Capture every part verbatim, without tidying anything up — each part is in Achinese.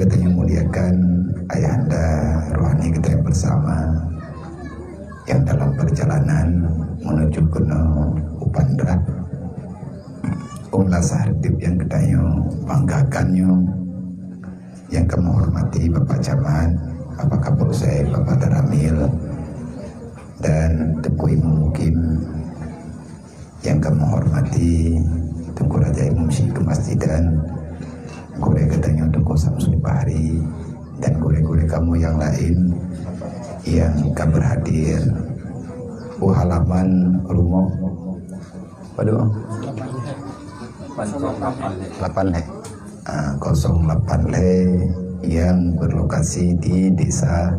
Kita yang muliakan ayahanda rohani kita yang bersama yang dalam perjalanan menuju keunoe u Pandrah. Umlah sahdip yang kita yang banggakan yang, yang kami hormati Bapak Camat, Bapak Kapolsek, Bapak Danramil, dan Teungku Imum Mukim yang kami hormati, Teungku Raja Imum Syik Kemasjidan, gurée geutanyoe Teungku Samsul Bahri, dan gurée-gurée kamoe yang lain yang ka berhadir u halaman rumoh. Padum? Lapan lhée. Ah, kosong lapan lhée yang berlokasi di Desa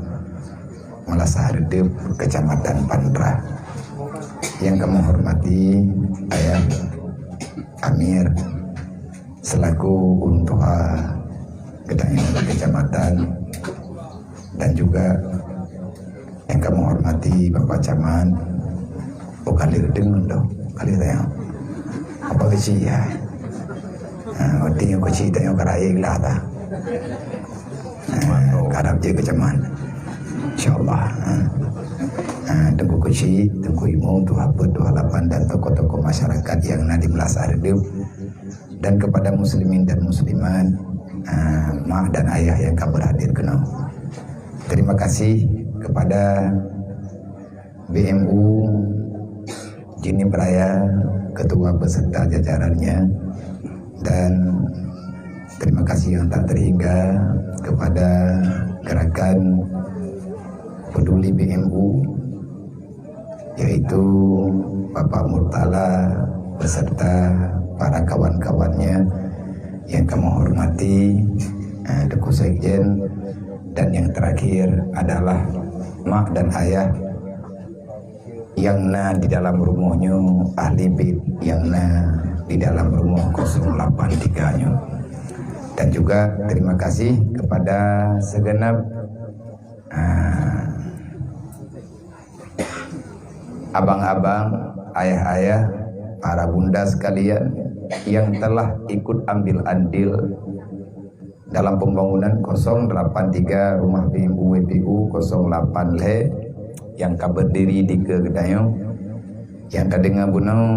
Meulasaha Reudeup, Kecamatan Pandrah. Yang kami hormati Ayah Amir selaku ureueng tuha geutanyoe kecamatan, dan juga yang kami hormati Bapak Camat. Oh, kali deungon tu, kali tanya. Apa kecil ya? Ha, berarti yang kecil tanya karai lah ta. Ha, kadap je kecamatan. InsyaAllah. Ha. Ha, Teungku Keuchik, Teungku Imum, Tuha Peuet, Tuha Lapan, dan tokoh-tokoh masyarakat yang na di Meulasaha Reudeup, dan kepada muslimin dan muslimat, ha, mak dan ayah yang ka berhadir keunoe. Terima kasih kepada B M U Jeunieb Raya, ketua beserta jajarannya, dan terima kasih yang tak terhingga kepada gerakan peduli B M U, yaitu Bapak Murtala beserta para kawan-kawannya yang kami hormati, eh, Teungku Sekjen, dan yang terakhir adalah mak dan ayah yang na di dalam rumoh nyoe, ahli bait yang na di dalam rumoh kosong lapan tiga nyoe. Dan juga terima kasih kepada segenap, ah, abang-abang, ayah-ayah, para bunda sekalian yang telah ikut ambil andil dalam pembangunan kosong lapan tiga rumah B M U W P U kosong lapan lhée yang ka berdiri di keu geutanyoe, yang tadeungoe bunoe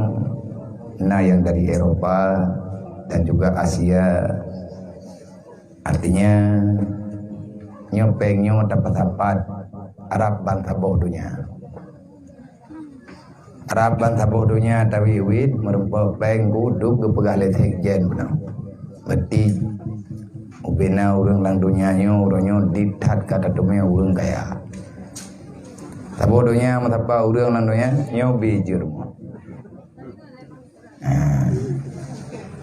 na yang dari Eropa dan juga Asia. Artinya, nyoe péng nyoe tapat-tapat rab ban saboh donya. Rab ban saboh donya tawiet-wiet, meurumpok péng geuduek geupeugah lé sekjen bunoe. Berarti, ubena ureuëng lam donya nyoe, uroe nyoe dithat ka tateumé ureuëng kaya. Saboh donya meusapa ureuëng lam donya nyoe bijur. Nah,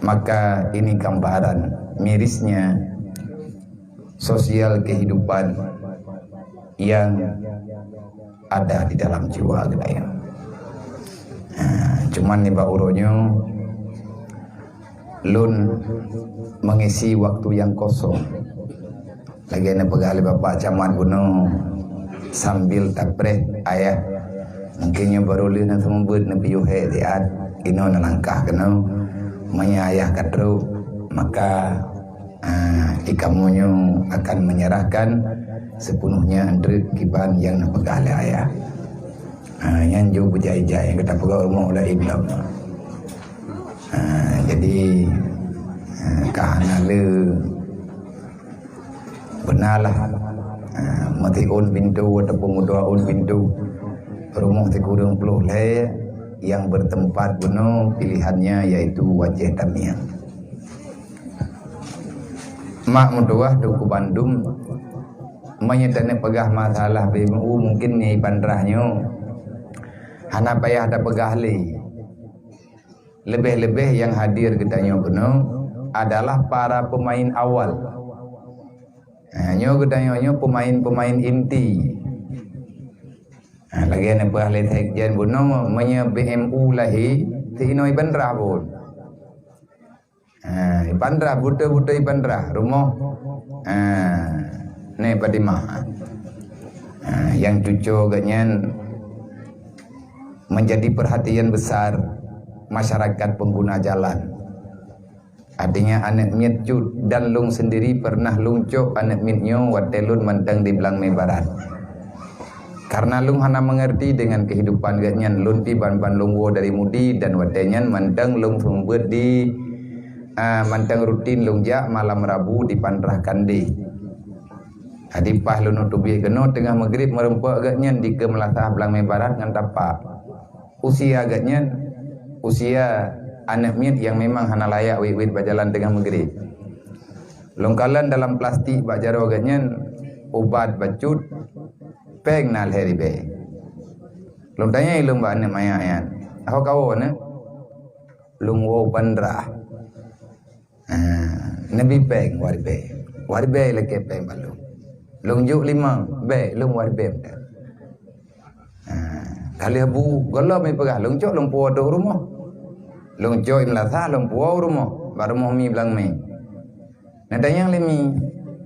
maka ini gambaran mirisnya sosial kehidupan yang ada di dalam jiwa geutanyoe. Nah, cuman nibak uroe nyoe lôn mengisi waktu yang kosong. Lagée neupeugah lé Bapak Camat bunoe sambil tapreh ayah. Mungkin nyoe barô lheueh na seumeubeuet neupiôh hék siat, inoe neulangkah keunoe. Meunyoe ayah ka trok, maka, ah, di kamoe nyoe akan menyerahkan sepenuhnya treuk kiban nyang neupeugah lé ayah. Ah, nyan jeuet beujai-jai, nyang ka tapeugah rumoh laén lom. Ah, jadi, ah, ka hana le Beunalah, ah, meusiôn pintoe ataupun meudua ôn pintoe rumoh sikureueng ploh lhée yang bertempat bunoe, pilihannya yaitu Wajéh Tamiang. Mak meutuwah Teungku bandum, meunyoe taneuk peugah masalah B M U mungkin nibak Pandrah nyoe hana payah tapeugah lé. Leubeh-leubeh nyang hadir geutanyoe keunoe adalah para peumaén awal. Ha, nyoe geutanyoe nyoe peumaén-peumaén inti. Ha, lagée neupeugah lé sekjen bunoe, meunyoe B M U lahé, si inoe Iban Drah buet. Ha, Iban Drah, beutôi-beutôi Iban Drah, rumoh, ha, Nai Padimah. Ha, nyang cuco geuhnyan menjadi perhatian besar masyarakat pengguna jalan. Artinya aneuk miet cut, dan lôn sendiri pernah lôn cok aneuk miet nyoe watée lôn mantong di Blang Mé Barat. Karena lôn hana mengerti dengan kehidupan geuh nyan, lôn pi ban-ban lôn woe dari Mudi dan watée nyan mantong lôn seumeubeuet di, ah, mantong rutin lôn jak malam Rabu di Pantrah Kandeh. Jadi paih lôn teubiet keunoe teungoh meugrib meurumpok geuh nyan di keue meulasah Blang Mé Barat ngon tapak. Usia geuh nyan, usia aneuk miet nyang memang hana layak wit-wit bajalan teungoh meugrib. Lôn kalon dalam plastik bak jaroe geuh nyan ubat bacut, péng na lhée ribée. Lôn tanyong ilôn bak aneuk manyak nyan, "Ho kawoe, Neuk?" "Lôn woe Pantrah." "Ah, neubi péng dua ribée." "Dua ribée lakée péng bak lôn." "Lôn jok limong." "Bék, lôn dua ribée mantong." Ah, ka lheueh bu, gohlom ipeugah, "Lôn cok lôn puwoe u rumoh. Lôn cok i meulasah lôn puwoe u rumoh, bak rumoh mi Blang Mé." Neutanyong lé mi,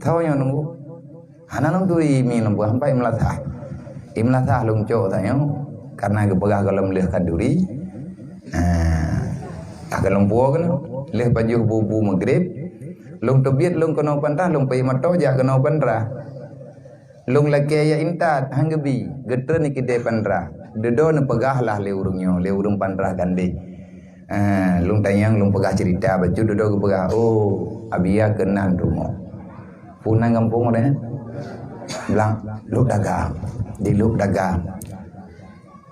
"Soe nyoe Teungku?" "Hana lôn turi mi lôn peugah, i meulasah. I meulasah lôn cok tanyoe, karena geupeugah gohlom lheueh ka turi." Ah, ka lôn puwoe keunoe, lheueh pajoh bu-bu meugrib, lôn teubiet lôn keunoe Pantrah, lôn peuék moto jak keunoe Pantrah. Lôn lakée jak intat, han geubi, geutreun i keudée Pantrah. Dudoe neupeugah lah lé ureuëng nyoe, lé ureuëng Pantrah Kandeh. Ah, lôn tanyong, lôn peugah ceurita bacut, dudoe geupeugah, "Oh, Abia keunan rumoh." "Peue nan gampông nyan?" "Blang, Lhokseumawe. Di Lhokseumawe."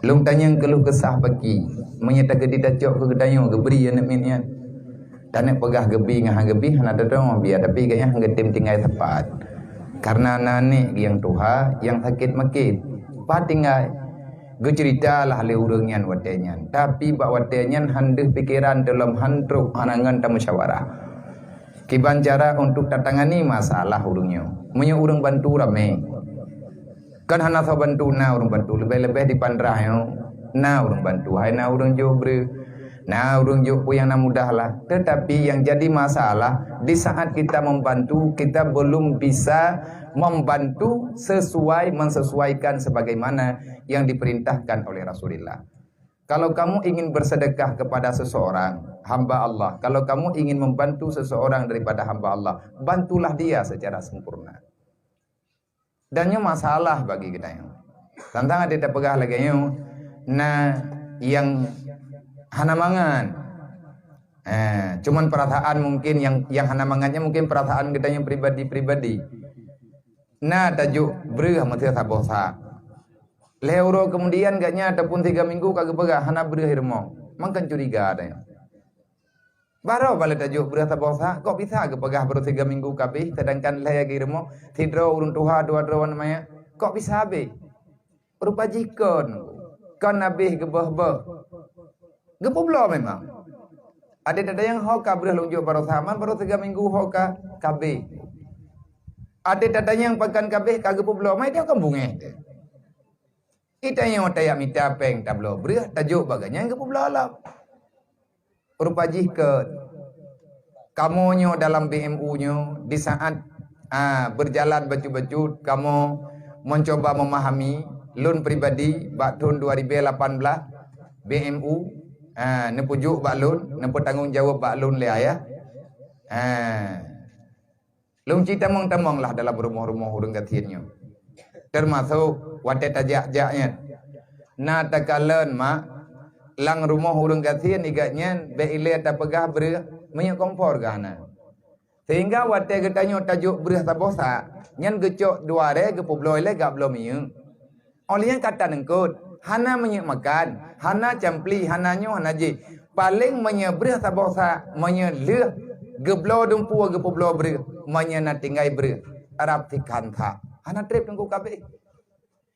Lôn tanyong keuluh keusah paki, meunyoe takeudi tacok keu geutanyoe geubri aneuk miet nyan. Taneuk peugah geubi ngon han geubi hana teudeungoe biasa, tapi gobnyan han geutem tinggai sapat. Karena na aneuk nyang tuha nyang sakét makét, pat tinggai. Geuceurita lah lé ureuëng nyan watée nyan, tapi bak watée nyan han deuh pikeran teulom han trok hana ngon tamusyawarah kiban cara untuk tatangani masalah ureuëng nyoe. Meunyoe ureuëng bantu ramé, kan hana soe bantu, na ureuëng bantu, leubeh-leubeh di Pantrah nyoe na ureuëng bantu, hai na ureuëng jok breueh, na ureuëng jok peue nyang na mudah lah. Tetapi yang jadi masalah, di saat kita membantu, kita belum bisa membantu sesuai, mensesuaikan sebagaimana yang diperintahkan oleh Rasulullah. Kalau kamu ingin bersedekah kepada seseorang, hamba Allah, kalau kamu ingin membantu seseorang daripada hamba Allah, bantulah dia secara sempurna. Dan nyoe masalah bagi geutanyoe. Tantang ada tapeugah lagée nyoe, na nyang hana mangat. Eh, cuman perasaan mungkin yang, yang hana mangatnya mungkin perasaan geutanyoe pribadi-pribadi. Na tajok breueh meuteue saboh sa. Lhée uroe kemudian gobnyan ataupun tiga minggu ka geupeugah hana breueh i rumoh. Mangkon curiga tanyoe. Barô bala tajok breueh saboh sa, kok bisa geupeugah barô tiga minggu ka habéh, sedangkan lhée i rumoh, sidroe ureuëng tuha, dua droe aneuk manyak, kok bisa habéh? Rupa jih kon, kon habéh geubeuh-beuh. Geupeubloe memang. Até tatanyong ho ka breueh lôn jok barô sa, man barô tiga minggu ho ka, ka habéh. Até tatanyong pakon ka habéh ka geupeubloe, mai teuh kon bungéh teuh. Geutanyoe tajak mita péng tabloe breueh, tajok bak gobnyan geupeubloe lom. Rupa jih keu kamoe nyoe dalam B M U nyoe, di saat, ah, berjalan bacut-bacut, kamoe mencoba memahami, lôn pribadi bak thon dua ribu lapan belas B M U, ah, neupeujok bak lôn, neupeutanggong jaweueb bak lôn lé ayah. Ah, Lôn ci tamong-tamong lah dalam rumoh-rumoh ureuëng gasien nyoe. Teumasok watée tajak-jak nyan. Na takalon mak, lam rumoh ureuëng gasien igat nyan bék ilée tapeugah breueh meunyoe kompor geuh hana. Sehingga watée geutanyoe tajok breueh saboh sa, nyan geucok dua rée geupeubloe ilée gak bloe minyeuk. Óh lheueh nyan ka taneungkot, hana minyeuk makan, hana campli, hana nyoe, hana jih. Paleng meunyoe breueh saboh sa, meunyoe lheueh geubloe dumpeue geupeubloe breueh, meunyoe na tinggai breueh, rab sikhan sa. Hana treb teungku ka habéh.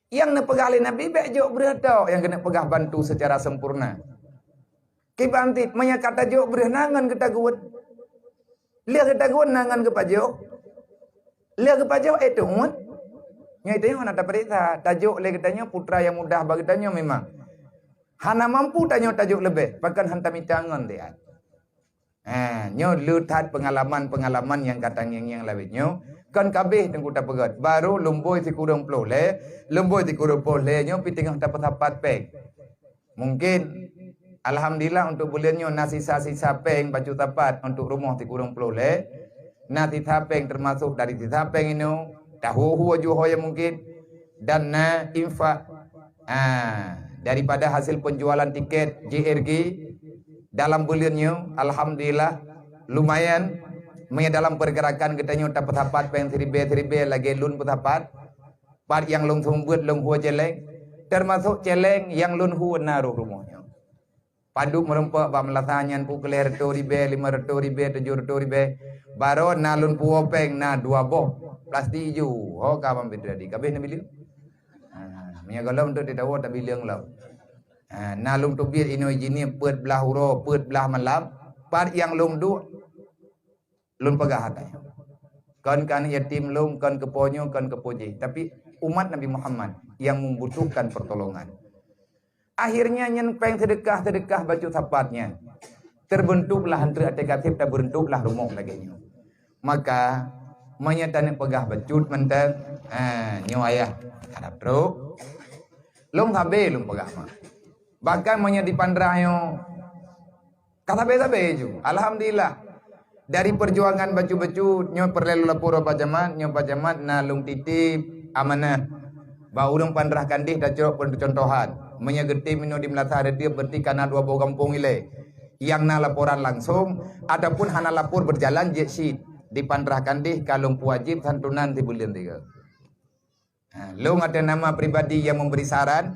Nyang neupeugah lé Nabi bék jok breueh tok, nyang keuneuk peugah bantu secara sempurna. Kiban cit, meunyoe ka tajok breueh na ngon geutagun. Lheueh geutagun na ngon geupajoh. Lheueh geupajoh, eh, teuun. Nyoe tanyoe hana tapeuriksa. Tajok lé geutanyoe putra nyang mudah bak geutanyoe memang. Hana mampu tanyoe tajok leubeh, pakon han tamita ngon siat. Ha, nyoe le that peungalaman-peungalaman nyang ka tangieng-ngieng lawét nyoe. Kon ka habéh teungku tapeugét. Barô lumbôi sikureueng ploh lhée, lumbôi sikureueng ploh lhée nyoe pih teungoh tapeusapat péng. Mungkin Alhamdulillah, untuk buleuen nyoe na sisa-sisa péng bacut sapat untuk rumoh sikureueng ploh lé. Na sisa péng, teumasok dari sisa péng inoe, tahu-hu ju ho nyang mungkin, dan na infak, ah, daripada hasil penjualan tiket J R G dalam buleuen nyoe, alhamdulillah, lumayan. Meunyoe dalam pergerakan geutanyoe tapeusapat péng siribèe-siribèe lagèe lôn peusapat, pat nyang lôn seumeubeuet lôn hue céléng, teumasok céléng nyang lôn hue na rôh rumoh nyoe. Padub meureumpok bak meulasah nyan peuet lhèe reutôh ribèe, limong reutôh ribèe, tujoh reutôh ribèe. Baroe na lôn puwoe péng na dua boh plastik ijo. Ho ka ban bit tadi, ka abéh na bileueng. Ha, meunyoe gohlom tu teudawa tabileueng lom. Ha, na lôn teubiet inoe jinih peuet blaih uroe, peuet blaih malam. Pat nyang lôn duek, lôn peugah atai. Kon keu aneuk yatim lôn, kon keu po nyoe, kon keu po jih, tapi umat Nabi Muhammad yang membutuhkan pertolongan. Akhirnya nyan péng seudeukah-seudeukah bacut sapat nyan, terbentuklah, antara até gasép tabentuklah rumoh lagèe nyoe. Maka, meunyoe taneuk peugah bacut mantong, ha, nyoe ayah hadap trok. Lôn sabe lôn peugah mah. Bahkan meunyoe di Pandrah nyoe, ka sabe-sabe ju. Alhamdulillah. Dari perjuangan bacut-bacut, nyoe peureulèe lôn lapor bak Pak Camat, nyoe Pak Camat na lôn titip amanah bak ureueng Pandrah Kandeh tacok peucontohan. Meunyoe geutem inoe di Meulasah Reudeup, berarti ka na dua boh gampông ilèe nyang na laporan langsung ataupun hana lapor berjalan jeuet cit. Di Pandrah Kandeh ka lôn peuwajéb santunan sibuleuen tiga. Ha, lôn atas nama pribadi nyang memberi saran,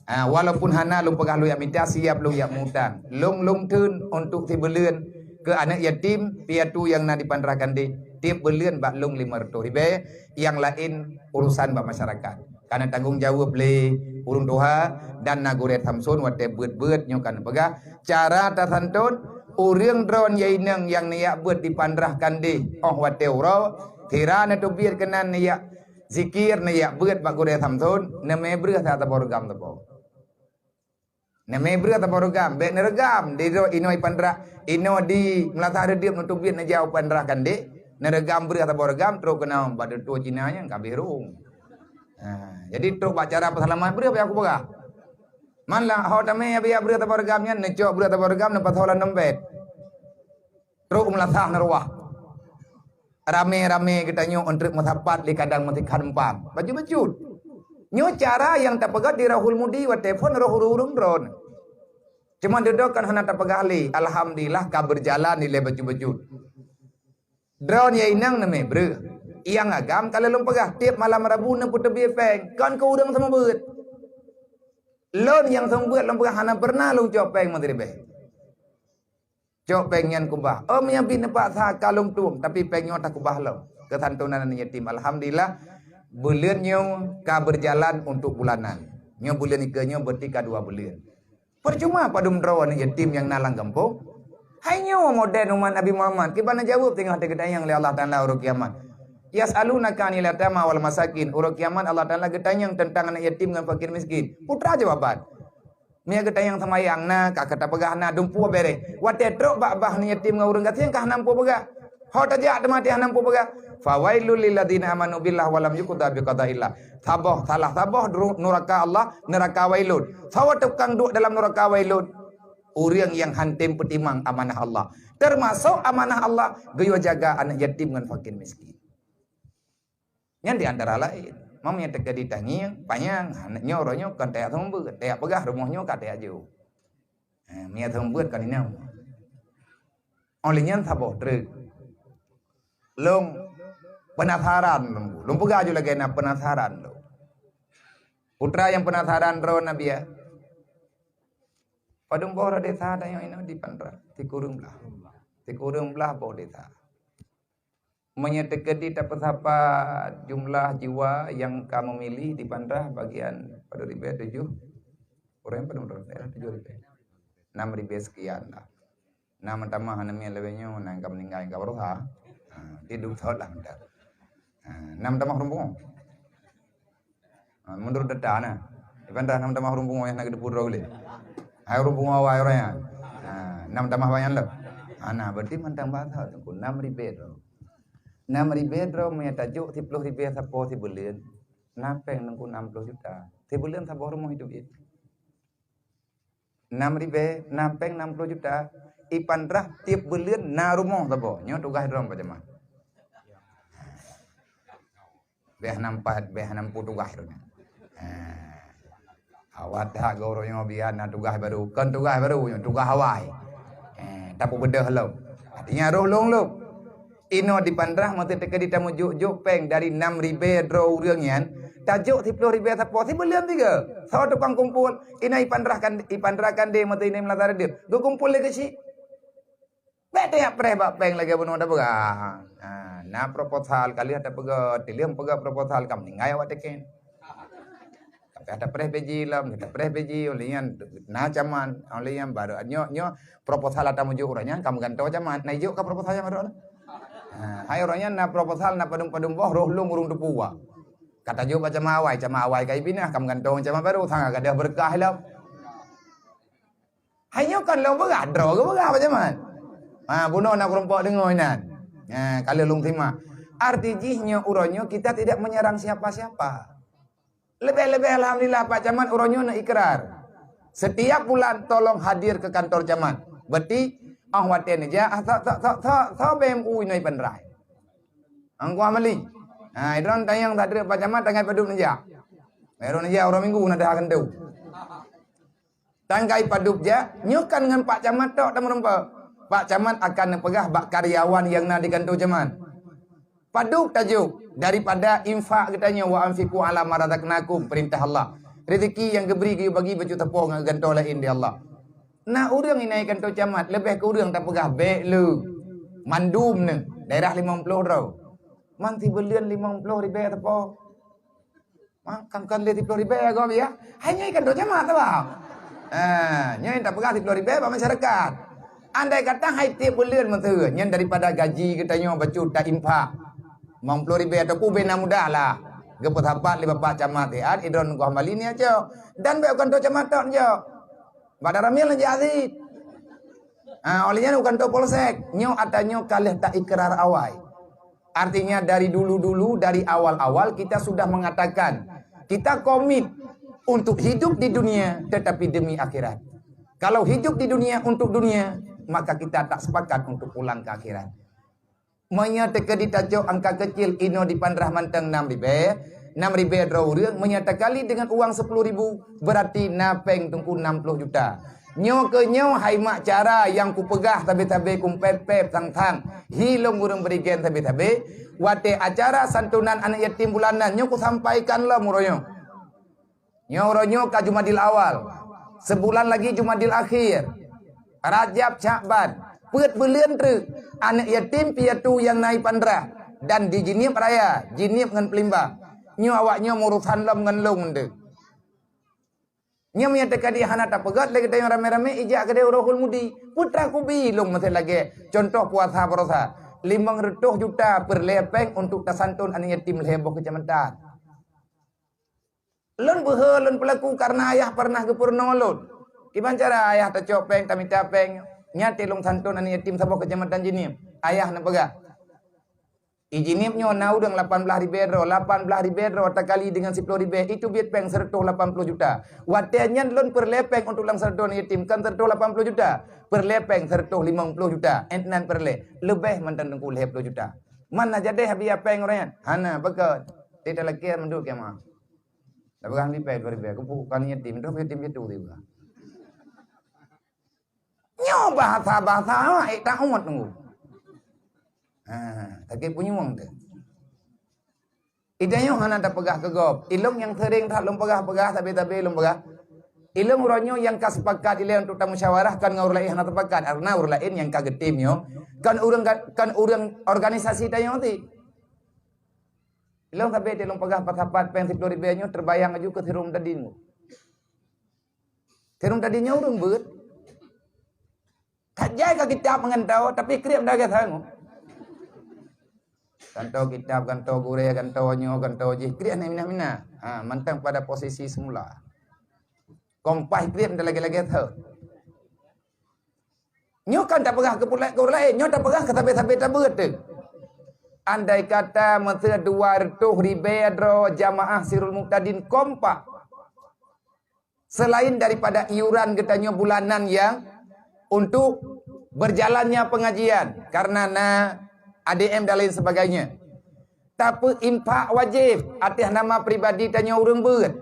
ha, walaupun hana lôn peugah lôn jak mita, siap lôn jak mutang. Lôn, lôn theun untuk sibuleuen keu aneuk yatim piatu nyang na di Pandrah Kandeh. Tiep buleuen bak lôn limong reutôh ribèe, nyang laén urusan bak masyarakat. Ka na tanggong jaweueb lé ureueng tuha dan na Gurèe Samson watèe beuet-beuet nyoe ka na peugah. Cara tasantun, ureueng droeneuh inong nyang neujak beuet di Pandrah Kandeh 'oh watèe uroe, sira neuteubiet keunan neujak zikir, neujak beuet bak Gurèe Samson, neumè breueh saboh reugam saboh. Neumè breueh saboh reugam, bèk neureugam di droe inoe i Pandrah, inoe di Meulasah Reudeup neuteubiet neujak u Pandrah Kandeh, neureugam breueh saboh reugam, trok keunoe bak dutoe Cina nyan ka abéh rhung. Ha, jadi trok bak cara peuseulamat breueh bak nyang kupeugah. Man la ho tamè bak breueh saboh reugam nyan, neucok breueh saboh reugam neupasoe lam dompet. Trok u meulasah neuruwah. Ramé-ramé geutanyoe 'oh treuk meusapat lé kadang meusikhan empang. Bacut-bacut. Nyoe cara nyang tapeugah di Rohul Mudi watèe phon roh ureueng-ureueng droeneuh. Cuma dudoe kan hana tapeugah lé, alhamdulillah ka beujalan ilèe bacut-bacut. Droeneuh inong neumè breueh. Nyang agam ka lôn peugah, tiep malam Rabu neupeuteubiet péng, kon keu ureueng seumeubeuet. Lôn nyang seumeubeuet lôn peugah hana peureunah lôn cok péng meusiribèe. Cok péng nyan kubah. Ôm nyang bit neupaksa ka lôn tueng, tapi péng nyoe takubah lom. Keusantonan aneuk yatim. Alhamdulillah, buleuen nyoe ka beujalan untuk bulanan. Nyoe buleuen ikeue nyoe berarti ka dua buleuen. Percuma padum droe aneuk yatim nyang na lam gampông. Hai nyoe modern umat Nabi Muhammad, kiban na jaweueb teungoh teugeutanyoe lé Allah Taala uroe kiamat. Yas'alunaka 'anil yatama wal masakin. Uroe kiamat Allah Taala geutanyong teuntang aneuk yatim ngon fakir miskin. Putra jawaban. Meunyoe geutanyong seumayang na, ka, ka tapeugah na, dumpeue bèrèh. Watèe trok bak bah aneuk yatim ngon ureueng gasien ka hana mupeue peugah. Ho tajak teuma hana mupeue peugah. Fawailul lil ladzina amanu billahi wa lam yuqda bi qadaillah. Saboh, salah saboh dru-, nuraka Allah, nuraka Wailun. Saboh tukang duek dalam nuraka Wailun. Ureueng nyang hana tem peutimang amanah Allah. Teumasok amanah Allah geuyue jaga aneuk yatim ngon fakir miskin. Nyan di antara laén. Meunyoe teukeudi tangieng, panyang, nyoe uroe nyoe kon tajak seumeubeuet, tajak peugah rumoh nyoe ka tajak jok. Ha, meunyoe seumeubeuet kon inong. Óh lheueh nyan saboh treuk. Lôn penasaran lôn. Lôn peugah aju lagèe na penasaran lôn. Putra nyang penasaran droe Nabiya. Padum boh droe desa tanyoe inoe di Pandrah, sikureueng blah. Sikureueng blah boh desa. Meunyoe teukeudi tapeusapat jumlah jiwa nyang ka meumilih di Pandrah bagian padum ribèe tujoh, ureueng padum ribèe? Tujoh ribèe. Enam ribèe sekian lah. Na meutamah aneuk miet lawét nyoe na ka meuninggai ka baroesa. Ha, tiduek thot lah mantong. Ha, na meutamah ureueng pungo. Ha, meunurot data na. Iban dah na meutamah ureueng pungo nyang na geuteupeue droe lé. Hai ureueng pungo awai ureueng nyan. Ha, na meutamah banyak lom. Ha, na berarti mantong bahasa tu enam ribèe droe. Enam ribèe droe meunyo tajok siploh ribèe sapo sibuleuen. Na péng nangku enam ploh juta. Sibuleuen saboh rumoh hidup jih. Nam ribèe, nam pèng nam ploh juta. Ipandrah tiep buleuen na rumoh saboh. Nyoe tugaih droe Pak Camat. Bèh nam pat, bèh nam peuet tugaih droe nyan. Ha. Awai that geuh uroe nyoe biar na tugaih baru. Kon tugaih baru nyoe, tugaih awai. Eh, tapeubeudôh lom. Artinya roh lôn lom. Inoe di Pandrah meusti teuka di tameujok-jok pèng dari nam ribèe droe ureueng nyan, tajok siploh ribèe sapo, sibuleuen sigoe. Soe tukang kumpul, inoe ipandrah kan, ipandrah kan deh meusti inoe meulata reudeup. Geukumpul lé keuchik. Bèk tajak preh bak pèng lagèe bunoe tapeugah. Ha, na proposal ka lheueh tapeugah, tileueng peugah proposal ka meuninggai awak teken. Tapi ada preh P J lom, ada preh P J, oleh nyan na camat, oleh nyan baru nyoe, nyoe proposal ata meujok ureueng nyan ka meugantoe camat. Na ijok ka proposal nyan baru na. Ha, hai ureueng nyan na proposal na padum-padum boh roh lôn ureueng teupeue. Ka tajok bak camat awai, camat awai ka ipinah, ka meugantoe camat baru, sangat gadoh beureukat lom. Hai nyoe kon lôn peugah, droe geupeugah Pak Camat. Ha, bunoe na keurumpok deungoe inan. Ha, ka lheueh lôn simak. Arti jih nyoe uroe nyoe kita tidak menyerang siapa-siapa. Leubeh-leubeh alhamdulillah Pak Camat uroe nyoe na ikrar. Setiap bulan tolong hadir ke kantor camat. Berarti oh watèe neujak, ah, sok, sok, sok, sok, sok B M U inoe ipandrah. Angkuh Mali. Ha, idron tanyong sadrek Pak Camat tangai padum neujak. Baru neujak uroe Minggu na dah keunteu. Tanggai padub jak, nyoe kan ngon Pak Camat tok tameureumpok. Pak Camat akan neupeugah bak karyawan nyang na di kantô camat. Padub tajok daripada infak geutanyoe, "Wa anfiqu ala ma razaqnakum," peurintah Allah. Rezeki nyang geubri geuyue bagi bacut sapoh ngon geugantoe laén di Allah. Na ureuëng inai kantô camat leubeh keu ureuëng tapeugah bék le. Mandum neuh daerah limong ploh droe. Man sibuleuen limong ploh ribée sapoh. Maka kon lé siploh ribée gob ya. Hai nyoe kantô camat, bah. Ah, nyoe tapeugah siploh ribée bak masyarakat. Andai kata hai tieb buleuen meuteue, nyan daripada gaji geutanyoe bacut ta infak. Limong ploh ribée ataupun bena mudah lah. Geupeusapat lé bapak camat siat, idron goh mali ni aco. Dan bék kantô camat tok jok. Bak Danramil jak sit. Ah, oleh nyan kantô polsek. Nyoe ata nyoe ka lheueh ta ikrar awai. Artinya dari dulu-dulu, dari awal-awal kita sudah mengatakan, kita komit untuk hidup di dunia tetapi demi akhirat. Kalau hidup di dunia untuk dunia, maka kita tak sepakat untuk pulang ke akhirat. Meunyoe teukeudi tacok angka keucil inoe dipandrah mantong nam ribée, nam ribée droe ureuëng, meunyoe takali deungon uang sepuluh ribu, berarti na péng teungku nam ploh juta. Nyoe keuh nyoe hai mak cara nyang kupeugah sabe-sabe kumpép-pép sang-sang, hi lôn ureuëng berigen sabe-sabe, watée acara santunan aneuk yatim bulanan nyoe kusampaikan lom uroe nyoe. Nyoe uroe nyoe ka Jumadil Awal, seubulan lagi Jumadil Akhir, Rajab, Syakban, peuet buleuen treuk aneuk yatim piatu nyang na ipandrah dan di Jeunieb Raya, Jeunieb ngon Peulimbah. Nyoe awak nyoe meurusan lom ngon lôn nteuk. Nyoe meunyoe teuka di hana tapeugét lé geutanyoe ramé-ramé ijak keudeh u Rohul Mudi. Putra kubi lôn meuseue lagée contoh puasa barosa. Limong reutôh juta peureulée péng untuk tasanton aneuk yatim lhée boh keucamatan. Lôn beuhe lôn peulaku karena ayah pernah geupeurunoe lôn. Kiban cara ayah tacok péng, tamita péng, nyan teuh lôn santon aneuk yatim saboh keucamatan Jeunieb. Ayah neupeugah, "I Jeunieb nyoe na ureuëng lapan blaih ribée droe, lapan blaih ribée droe takali deungon siploh ribée, itu biet péng seureutôh lapan ploh juta. Watée nyan lôn peureulée péng untuk lam santon yatim, kon seureutôh lapan ploh juta, peureulée péng seureutôh limong ploh juta, ét nan peureulée, leubeh mantong teungku lhée ploh juta. Man na jadeh biaya péng ureuëng nyan?" "Hana, pakon? Teutalakée mandum kiamat." Tapeugah lipée dua ribée, keupeue kon yatim, droe yatim piatu tiba. Nyoe bahasa-bahasa awak ék taot nunggu. Ha, sakét punyueng teuh. Idayuh hana tapeugah keu gob. Ilong nyang sering that lôn peugah-peugah, sabe-sabe lôn peugah. Ilong uroe nyoe nyang ka sepakat ilée untuk tamusyawarah kon ngon ureuëng laén hana sepakat. Karena ureuëng laén nyang ka geutem nyoe kon ureuëng, kon ureuëng organisasi tanyoe ti. Ilong sabe teuh lôn peugah pat-pat péng siploh ribée nyoe teubayang laju keu Sirung Tadin. Sirung Tadin nyoe ureuëng beuet. Ka jai ka kitab meugantô, tapi krieb dagée sangu. Gantô kitab, gantô gurée, gantô nyoe, gantô jih, krieb na mina-mina. Ha, mantong pada posisi semula. Kompai krieb dan lagée-lagée thot. Nyoe kan tapeugah keu pulak keu ureuëng laén, nyoe tapeugah keu sabe-sabe tabeuet teuh. Andai kata meuseue dua reutôh ribée droe jamaah Sirul Muhtadin kompak, Selain daripada iuran geutanyoe bulanan nyang untuk berjalannya pengajian karena na A D M dan lain sebagainya. Tapi infak wajib atas nama pribadi tanyoe ureuëng beuet.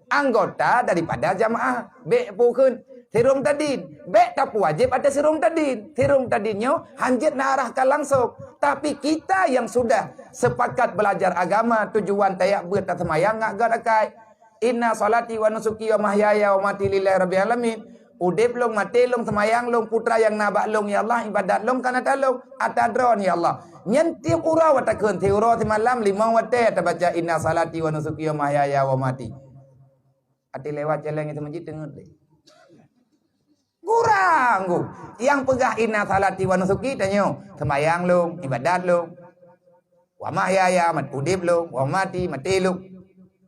Anggota daripada jamaah, bék pukon sirôm tadin, bék tapeuwajib atas sirôm tadin. Sirôm tadin nyoe hanjeuet na arahkan langsung. Tapi kita yang sudah sepakat belajar agama, tujuan tajak beuet taseumayang ngat gét akai. Inna salati wa nusuki wa mahyaya wa mati lillahi rabbil alamin. Udeb lôn, maté lôn, seumayang lôn, putra nyang na bak lôn, ya Allah, ibadat lôn, kan ata lôn, ata Droe, ya Allah. Nyan tiep uroe watakheun, siuroe simalam, limong watée tabaca inna salati wa nusuki wa mahyaya wa mati. Até lewat jalan itu masjid teungeut deh. Kurang ku. Yang peugah inna salati wa nusuki tanyoe, seumayang lôn, ibadat lôn. Wa mahyaya, mat udeb lôn, wa mati, maté lôn.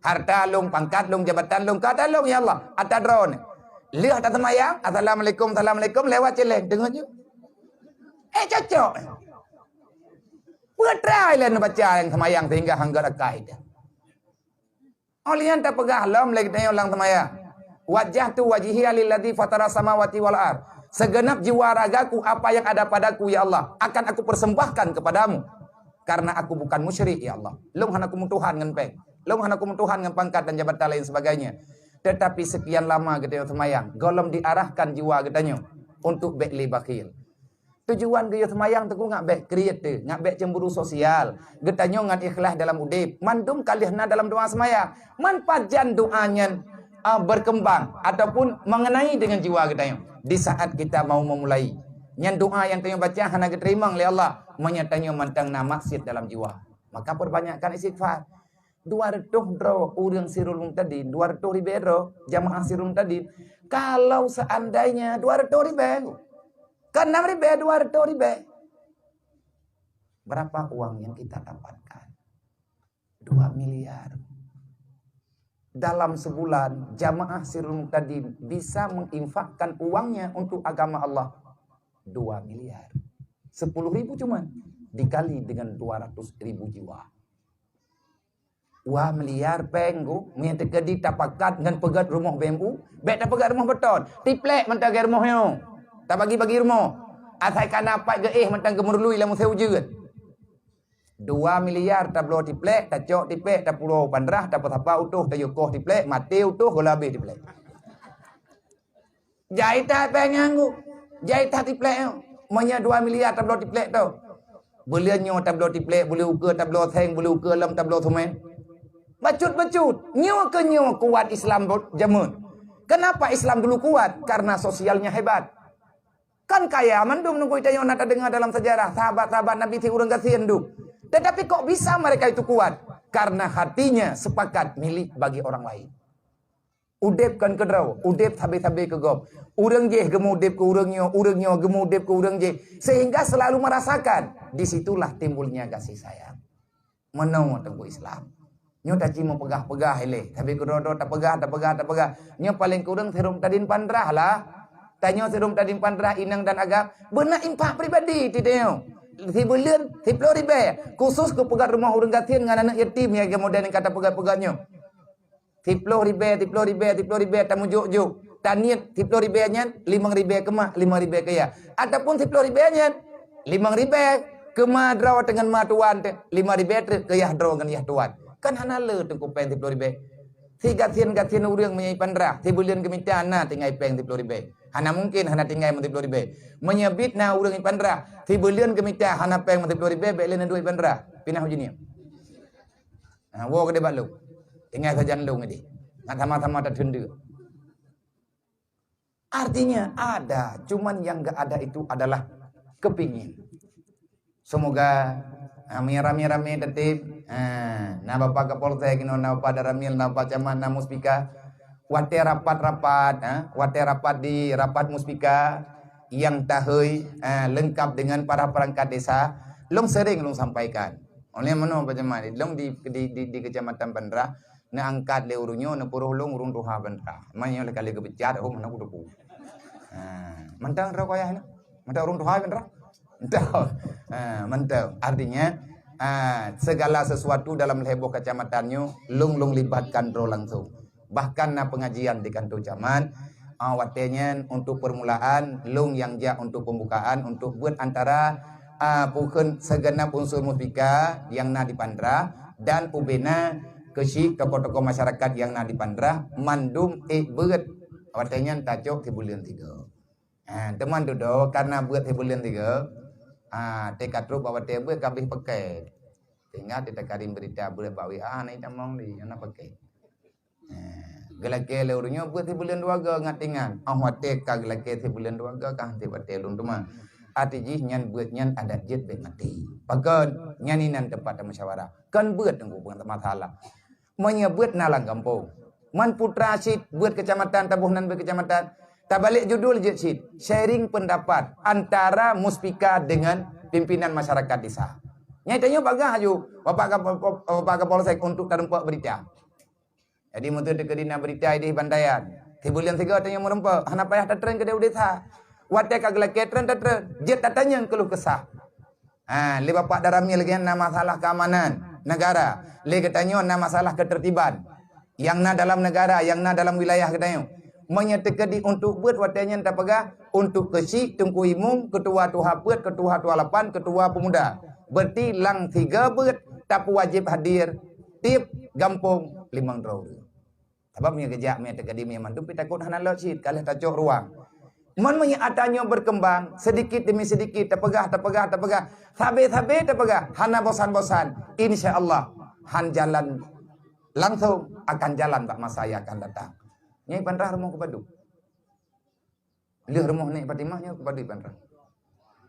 Harta lôn, pangkat lôn, jabatan lôn, kata lôn, ya Allah, ata Droe. Lheueh taseumayang, assalamualaikum, assalamualaikum, lewat jalan, teungeut nyoe. Eh, cocok. Peutrai lé neubaca nyang seumayang sehingga hangga rakai dah. Óh lheueh nyan tapeugah lom lé geutanyoe lam seumayang, "Wajjahtu wajhiya lilladzi fatara samawati wal ard." Segenap jiwa ragaku, apa yang ada padaku, ya Allah, akan aku persembahkan kepadamu. Karena aku bukan musyrik, ya Allah. Lôn hana kumeutuhan ngon péng. Lôn hana kumeutuhan ngon pangkat dan jabatan lain sebagainya. Tetapi sekian lama geutanyoe seumayang, gohlom diarahkan jiwa geutanyoe untuk bék lé bakhil. Tujuan geuyue seumayang teungku ngat bék kriet teuh, ngat bék cemburu sosial. Geutanyoe ngat ikhlas dalam udeb, mandum ka lheueh na dalam doa seumayang. Man pajan doa nyan, ah, berkembang ataupun mengenai dengan jiwa geutanyoe di saat kita mau memulai. Nyan doa nyang tanyoe baca hana geuteurimong lé Allah, meunyoe tanyoe mantong na maksiat dalam jiwa. Maka perbanyakkan istighfar. Dua reutôh droe ureuëng Sirul Muhtadin, dua reutôh ribée droe jamaah Sirul Muhtadin. Kalau seandainya dua reutôh ribée, kan enam ribée, dua reutôh ribée. Berapa uang yang kita dapatkan? Dua miliar. Dalam sebulan, jamaah Sirul Muhtadin bisa menginfakkan uangnya untuk agama Allah dua miliar. Sepuluh ribu cuman dikali dengan dua ratus ribu jiwa. Dua miliar péng ku, meunyoe teukeudi tapakat ngon peugét rumoh B M U, bék tapeugét rumoh beton. Tiplek mantong lagée rumoh nyoe. Tabagi-bagi rumoh. Asai ka na pat geuéh mantong geumeurului lam musée ujeuen. Dua miliar tabloe tiplek, tacok tiplek, tapulo pandrah, tapeusapa utoh, tayue koh tiplek, maté utoh, gohlom habéh tiplek. Jai that péng nyan ku. Jai that tiplek nyoe. Meunyoe dua miliar tabloe tiplek tu. Buleuen nyoe tabloe tiplek, buleuen ukeue tabloe seng, buleuen ukeue lom tabloe seumén. Bacut-bacut. Nyoe keuh nyoe kuat Islam bo-, jameun. Kenapa Islam dulu kuat? Karena sosialnya hebat. Kan kaya mandum nunggu tanyoe na tadeungoe dalam sejarah sahabat-sahabat Nabi si ureuëng gasien duek. Tetapi kok bisa mereka itu kuat? Karena hatinya sepakat milik bagi orang lain. Udeb kon keudroe, udeb sabe-sabe keu gob. Ureuëng jéh geumeu-udeb keu ureuëng nyoe, ureuëng nyoe geumeu-udeb keu ureuëng jéh, sehingga selalu merasakan. Di situlah timbulnya kasih sayang. Meunoe teungku Islam. Nyoe taci meupeugah-peugah ilée, sabe keudroe-droe tapeugah, tapeugah, tapeugah. Nyoe paleng kureueng sirôm tadin pandrah lah. Tanyoe sirôm tadin pandrah inong dan agam, beuna infak pribadi ti tanyoe. Sibuleuen siploh ribée, khusus keu peugét rumoh ureuëng gasien ngon aneuëk yatim nyang model nyang ka tapeugét-peugét nyoe. Siploh ribée, siploh ribée, siploh ribée, tameujok-jok. Taniet siploh ribée nyan, limong ribée keu mak, limong ribée keu yah. Ataupun siploh ribée nyan, limong ribée keu ma droe teungon ma tuan teuh, limong ribée treuk keu yah droe ngon yah tuan. Kan hana le teungku péng siploh ribée. Sigasien-gasien ureuëng meunyoe ipandrah, sibuleuen geumita na tinggai péng siploh ribée. Hana mungken hana tinggai meusiploh ribée. Meunyoe biet na ureuëng ipandrah, sibuleuen geumita hana péng meusiploh ribée, bék lé neuduek ipandrah. Pinah uji nyoe. Ha, woe keudeh bak lôn. Tinggai sajan lôn ideh. Ngat sama-sama tateundeuk. Artinya ada, cuman yang enggak ada itu adalah kepingin. Semoga, ha, meunyoe ramé-ramé tateueb, ha, na Bapak Kapolsek inoe, na Bapak Danramil, na Bapak Camat, na Muspika. Watée rapat-rapat, ha, watée rapat di rapat Muspika nyang tahôi, ha, leungkap deungon para peurangkat desa, lôn sering lôn sampaikan. Oleh meunoe Bapak Camat, lôn di, di, di, di Kecamatan Pandrah, neuangkat lé ureuëng nyoe, neupuroh lôn ureuëng tuha Pandrah. Meunyoe lé kali geupeucat, oh, meunan kuteupeu. Ha, mantong droe kayah nyoe. Mantong ureuëng tuha Pandrah. Mantong. Ha, mantong. Artinya, ha, segala sesuatu dalam lhée boh kecamatan nyoe, lôn, lôn libatkan droe langsung. Bahkan na pengajian di kantor camat. Ah, watée nyan untuk permulaan, lôn nyang jak untuk pembukaan, untuk buet antara, ah, pukon segenap unsur muspika nyang na di Pandrah dan ubena keuchik tokoh-tokoh masyarakat nyang na di Pandrah, mandum ék beuet. Watée nyan tacok sibuleuen tiga. Ha, teuma dudoe karena beuet sibuleuen tiga. Ha, teuka trok bak watée beuet ka abéh pakai. Sehingga teuka kirim berita beuet bak W A, hana tamong lé, hana pakai. Ha, geulakée lé ureuëng nyoe beuet sibuleuen dua ga ngat ingat. Oh watée ka geulakée sibuleuen dua ga ka hana watée lôn teuma. Arti jih nyan beuet nyan adat jeuet bék maté. Pakon nyan inan teumpat musyawarah. Kon beuet teungku bukan masalah. Meunyoe beuet na lam gampông. Man putra cit beuet keucamatan, taboh nan beuet keucamatan. Tabalek judul jeuet cit, sharing pendapat antara muspika dengan pimpinan masyarakat desa. Nyai tanyoe bagah aju Bapak Kap-, Bapak Kapolsek untuk tarumpok berita. Jadi meuteu teukeudi na berita di Bantayan. Sibuleuen sigoe tanyoe meurumpok, hana payah tatreun keudeh u desa. Watée ka geulakée treun tatreun, jeuet tatanyong keuluh kesah. Ha, lé Bapak Daramil lagée na masalah keamanan negara, lé geutanyoe na masalah ketertiban nyang na dalam negara, nyang na dalam wilayah geutanyoe. Meunyoe teukeudi untuk beuet watée nyan tapeugah, untuk keuchik Teungku Imum, ketua tuha peuet, ketua tuha lapan, ketua pemuda. Berarti lam tiga beuet tapeuwajéb hadir tieb gampông limong droe ureuëng. Sabab meunyoe geujak, meunyoe teukeudi, meunyoe mandum pih takot hana lheueh cit, ka lheueh tacok ruang. Mon meunyoe atra nyoe berkembang, sedikit demi sedikit, tapeugah, tapeugah, tapeugah, sabe-sabe tapeugah, hana bosan-bosan, insya Allah, han jalan langsung, akan jalan bak masa yang akan datang. Nyai Pandrah rumoh keu padub? Lheueh rumoh Nek Fatimah nyoe keu padub Pandrah?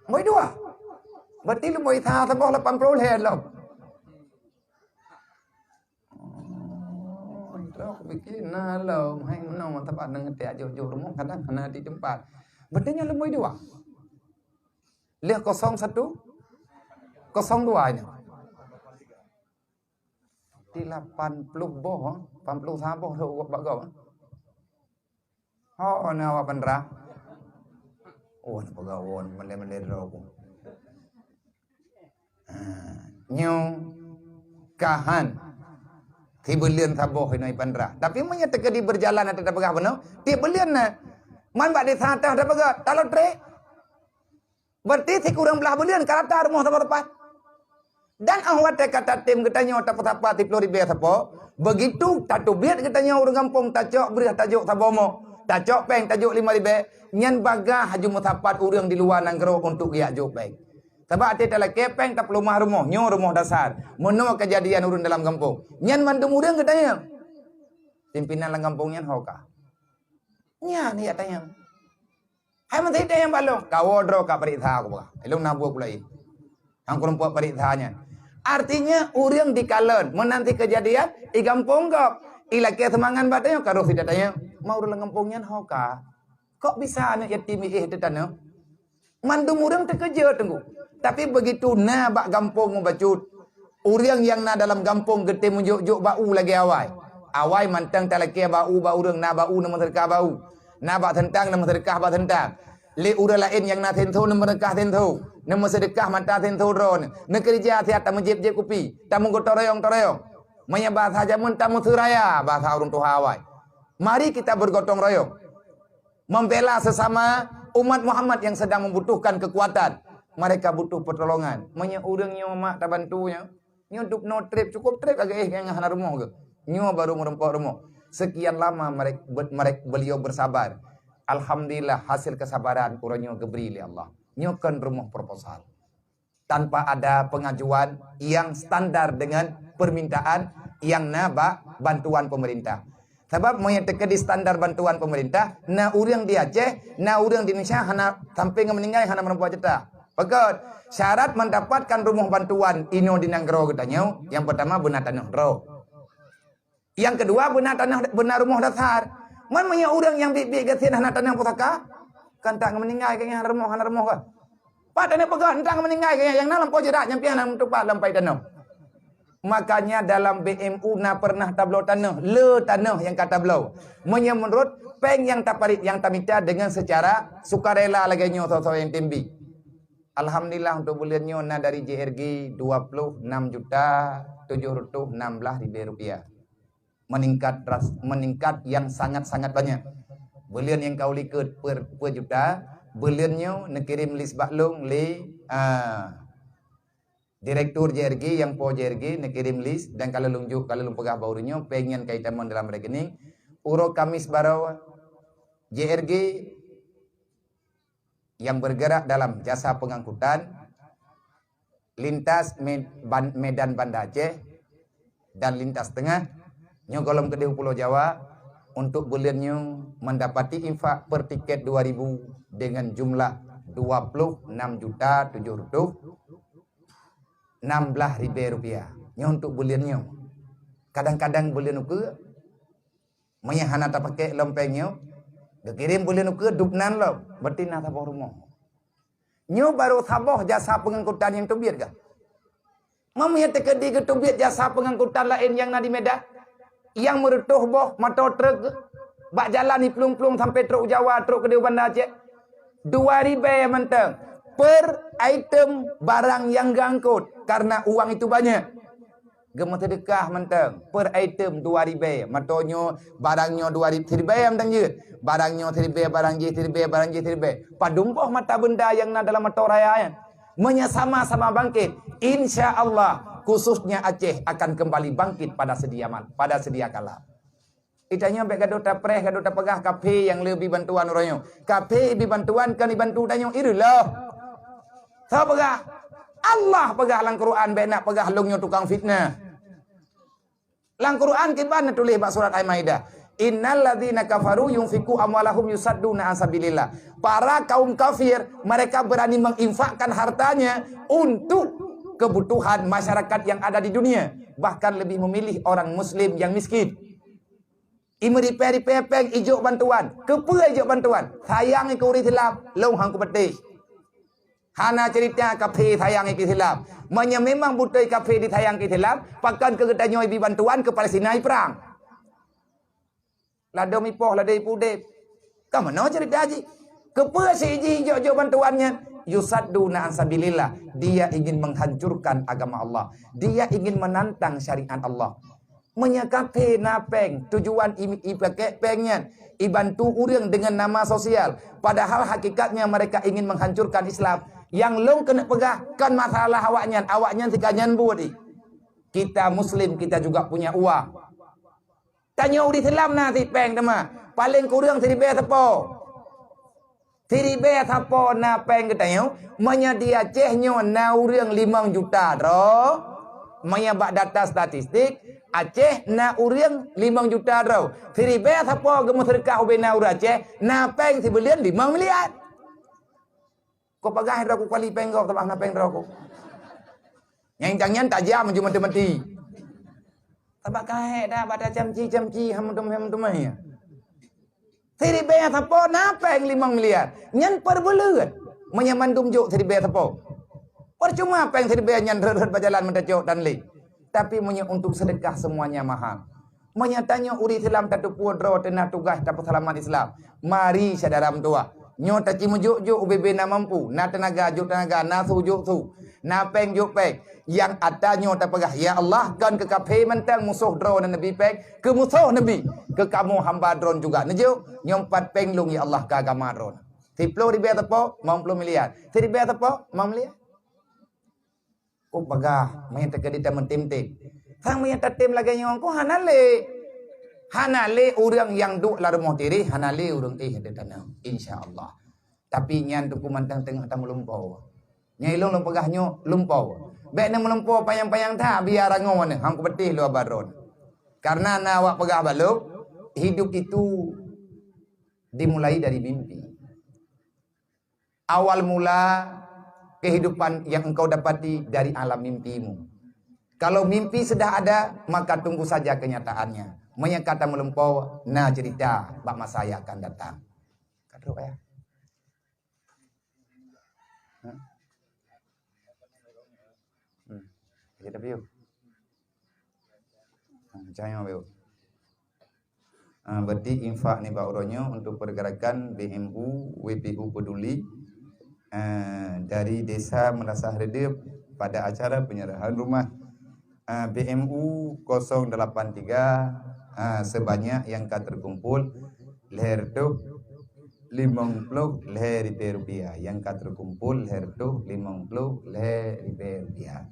Boi dua. Berarti lom boi sa saboh lapan ploh lhèe lom. Oh, trok pikir na lom, hai meunoe mantap ada ngetek jok-jok rumoh kadang hana di tempat. Berarti nyoe lom boi dua. Lheueh kosong satu, kosong dua nyoe. Di lapan ploh boh, lapan ploh saboh tu bak gob. Ho na awak Pandrah? Oh, na peugah won mele-mele droe ku. Ha, nyoe kahan. Sibuleuen saboh inoe Pandrah. Tapi meunyoe teukeudi berjalan atau tapeugah bunoe, tieb buleuen na. Man bak desa tah tapeugah, talo trek. Berarti sikureueng blah buleuen ka rata rumoh saboh teumpat. Dan 'oh watèe ka tatem geutanyoe tapeusapat siplôh ribèe sapo, begitu tateubiet geutanyoe ureueng gampông tacok breueh tajok saboh moh, tacok pèng tajok limong ribèe, nyan bagaih haju meusapat ureueng di luwa nanggroe untuk geujak jok pèng. Sabab até talakèe pèng tapeuleumah rumoh, nyoe rumoh dasar. Meunoe keujadian ureueng dalam gampông. Nyan mandum ureueng geutanyoe. Pimpinan lam gampông nyan ho ka. Nyan jak tanyong. Hai meusideh nyang balong, kawoe droe ka peuriksa, aku peugah. Ilôn na buet pula i. Nyang kureumpok peuriksa nyan. Artinya, ureueng dikalon, meunan cit keujadian, i gampông gob. I lakèe seumangat bak tanyoe, ka roh sidat tanyong. Ma ureueng lam gampông nyan ho ka. Kok bisa aneuk yatim i éh teuh tanoh? Mandum ureueng teukeujot teungku. Tapi begitu na bak gampông meubacut, ureueng nyang na dalam gampông geutem meujok-jok bak u lagèe awai. Awai mantong talakèe bak u, bak ureueng na bak u, neumeuseudeukah bak u. Na bak seuntang, neumeuseudeukah bak seuntang. Lé ureueng laén nyang na seuntho, neumeuseudeukah seuntho. Neumeuseudeukah mata seuntho droeneuh. Neukeurija siat tameujieb-jieb kupi. Tameugotong royong-royong. Meunyoe bahasa jameun tameuseuraya, bahasa ureueng tuha awai. Mari kita bergotong royong. Membela sesama umat Muhammad yang sedang membutuhkan kekuatan. Mereka butuh pertolongan. Meunyoe ureueng nyoe mak tabantu nyoe, nyoe dub noe trép, cukup trép lagèe éh nyang hana rumoh geuh. Nyoe baru meurumpok rumoh. Sekian lama merek-, be-, merek-, beliau bersabar. Alhamdulillah, hasil kesabaran ureueng nyoe geubri lé Allah. Nyoe kon rumoh proposal. Tanpa ada pengajuan yang standar dengan permintaan yang na bak bantuan pemerintah. Sabab meunyoe teukeudi standar bantuan pemerintah, na ureueng di Aceh, na ureueng di Indonesia hana sampai ngon meuninggai hana meurumpok cetak. Pakon, syarat mendapatkan rumoh bantuan inoe di nanggroe geutanyoe, nyang peurtama beuna tanoh droe. Nyang keudua, beuna tanoh, beuna rumoh dasar. Man meunyoe ureueng nyang biet-biet gasien hana tanoh pusaka, kan tak ngon meuninggai keu nyang hana rumoh, hana rumoh ka. Pat tanoh peugah, teuntang ngon meuninggai keu nyang na lampôh jeurat nyang piah na meutupat lam pai tanoh. Makanya dalam B M U na pernah tabloe tanoh, le tanoh nyang ka tabloe. Meunyoe meunurot pèng nyang taparit nyang tamita dengan secara sukarela lagèe nyoe soe-soe nyang tem bi. Alhamdulillah, untuk buleuen nyoe na dari J R G dua puluh enam juta tujuh ratus enam belas ribèe rupiah. meningkat ras-, meningkat yang sangat-sangat banyak. Buleuen nyang ka u likot per, per juta, buleuen nyoe neukirém lis bak lôn lé, ah, direktur J R G, nyang po J R G neukirém lis dan ka lôn jok, ka lôn peugah bak ureuëng nyoe, péng nyan ka itamong dalam rekening. Uroe Kamis baroe J R G yang bergerak dalam jasa pengangkutan lintas Me-, Ban-, Medan Banda Aceh dan lintas tengah, nyoe gohlom keudéh u Pulo Jawa, untuk buleuen nyoe mendapati infak per tiket dua ribu dengan jumlah dua puluh enam juta tujuh ratus enam belas ribèe rupiah. Nyoe untuk buleuen nyoe. Kadang-kadang buleuen ukeue, meunyo hana tapakék lom péng nyoe, geukirém buleuen ukeue dub nan lom, berarti na saboh rumoh. Nyoe barô saboh jasa pengangkutan nyang teubiet gah. Meunyo teukeudi geuteubiet jasa pengangkutan laén nyang na di Medan, nyang meureutoh boh moto truk bak jalan di Plueng-Plueng sampai trok u Jawa, trok keudéh u Banda Aceh, dua ribèe mantong per item barang nyang geuangkot, karena uang itu banyak. Geumeuseudeukah mantong per item dua ribèe, meutanyoe barang nyoe dua ribèe, siribèe mantong jeuet. Barang nyoe siribèe, barang jih siribèe, barang jih siribèe. Padum boh mata benda nyang na dalam moto raya nyan. Meunyo sama-sama bangkit, insya Allah khususnya Aceh akan kembali bangkit pada sedia ma-, pada sedia kala. Geutanyoe bèk gadôh tapreh, gadôh tapeugah kafé nyang le bi bantuan uroe nyoe. Kafé bi bantuan kon ibantu tanyoe, i reuloh. Soe peugah? Allah peugah lam Quran, bèk nak peugah lôn nyoe tukang fitnah. Lam Quran kiban neutuléh bak surat Al-Maidah, "Innal ladzina kafaru yunfiqu amwalahum yusadduna an sabilillah." Para kaum kafir, mereka berani menginfakkan hartanya untuk kebutuhan masyarakat yang ada di dunia, bahkan lebih memilih orang muslim yang miskin. Imeuripèe-ripèe péng ijok bantuan. Keupeue ijok bantuan? Sayang keu ureueng Islam, lôn han kupeugah. Hana cerita kafé sayang keu Islam. Meunyo memang beutôi kafé disayang keu Islam, pakon keu geutanyoe ibi bantuan keu Palestina iprang? Ladôm ipoh, ladôm ipudép. Ka meunoe cerita jih. Keupeue si jih ijok-jok bantuan nyan? Yusadduna an sabilillah. Dia ingin menghancurkan agama Allah. Dia ingin menantang syariat Allah. Meunyo kafé na péng, tujuan i-, ipakék péng nyan ibantu ureueng dengan nama sosial, padahal hakikatnya mereka ingin menghancurkan Islam. Nyang lôn keuneuk peugah kon masalah awaknyan, awaknyan sika nyan buet jih. Kita Muslim, kita juga punya uang. Tanyoe ureueng Islam na sit péng teuma, paleng kureueng siribèe sapo. Siribèe sapo na péng geutanyoe, meunyo di Aceh nyoe na ureueng limong juta droe, meunyo bak data statistik, Aceh na ureueng limong juta droe. Siribèe sapo geumeuseudeukah ubé na ureueng Aceh, na péng sibuleuen limong miliar. Kok peugah droe ku kali péng gob, sabab na péng droe ku. Nyang cang nyan tajam ju meuti-meuti. Sabab ka hék dah bak tacamci-camci, ham teumé-, ham teumé, ya. Siribèe sapo na péng limong miliar. Nyan per buleuen. Meunyo mandum jok siribèe sapo. Percuma péng siribèe nyan rhot-rhot bak jalan meutacok dan lé. Tapi meunyo untuk sedekah semuanya mahal. Meunyo tanyoe ureueng Islam tateupeue droe teuh na tugaih tapeuseulamat Islam. Mari syedara meutuwah. Nyoe taci meujok-jok ubé-bé na mampu, na teunaga jok teunaga, na su jok su, na péng jok péng. Nyang ata nyoe tapeugah, "Ya Allah, kon keu kafé mantong musoh droe neubi péng, keu musoh neubi, keu kamoe hamba droe juga neujok, nyoe pat péng lôn ya Allah keu agama droe." Siploh ribèe sapo, limong ploh miliar. Siribèe sapo, limong miliar. Kok bagah, meunan teukeudi tameutem-tem. Sang meunan tatem lagèe nyoe, kok hana lé. Hana lé ureueng nyang duek lam rumoh tireh, hana lé ureueng éh di tanoh. Insya Allah. Tapi nyan teungku mantong teungoh tameulumpo. Nyang ilôn lôn peugah nyoe lumpo. Bèk neumeulumpo panyang-panyang that, biar rangoe nyoe, han kupeugah lôn baron. Karena na awak peugah bak lôn, hidup itu dimulai dari mimpi. Awal mula kehidupan yang engkau dapati dari alam mimpimu. Kalau mimpi sudah ada, maka tunggu saja kenyataannya. Meunyo ka tameulumpo, na cerita bak masa yang akan datang. Ka trok, ya? Hah? Hmm. Jadi, tapi, yuk. Ah, macam mana, Bro? Ah, berarti infak nibak uroe nyoe untuk pergerakan B M U W P U Peduli, ah, dari Desa Meunasah Reudeup pada acara penyerahan rumah, ah, B M U kosong delapan tiga Ha, sebanyak nyang ka terkumpul lhèe reutôh limong ploh lhèe ribèe rupiah. Nyang ka terkumpul lhèe reutôh limong ploh lhèe ribèe rupiah.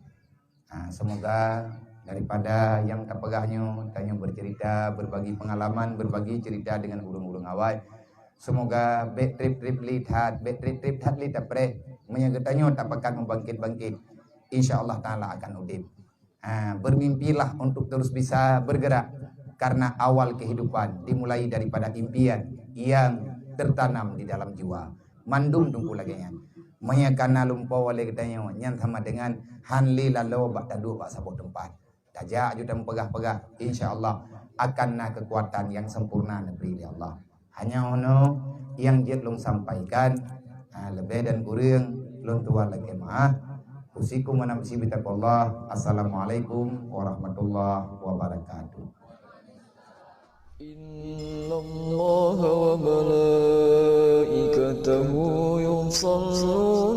Ha, semoga daripada nyang tapeugah nyoe, tanyoe bercerita, berbagi pengalaman, berbagi cerita dengan ureueng-ureueng awai. Semoga bèk trép-trép lé that, bèk trép-trép that lé tapreh. Meunyoe geutanyoe tapakat meubangkit-bangkit, insya Allah Taala akan udép. Ha, bermimpilah untuk terus bisa bergerak, karena awal kehidupan dimulai daripada impian yang tertanam di dalam jiwa. Mandum teungku lagèe nyan. Meunyoe ka na lumpoe lé geutanyoe, nyan sama dengan han lé laloe bak taduek bak saboh teumpat. Tajak aju tapeugah-peugah, insya Allah akan na keukuatan nyang sempurna neubri lé Allah. Hanya nyoe nyang jeuet lôn sampaikan, ha, leubeh dan kureueng lôn tuan lakèe meu'ah. Usikum wa nafsi bitaqwallah. Assalamualaikum warahmatullahi wabarakatuh. إن الله وملائكته يصلون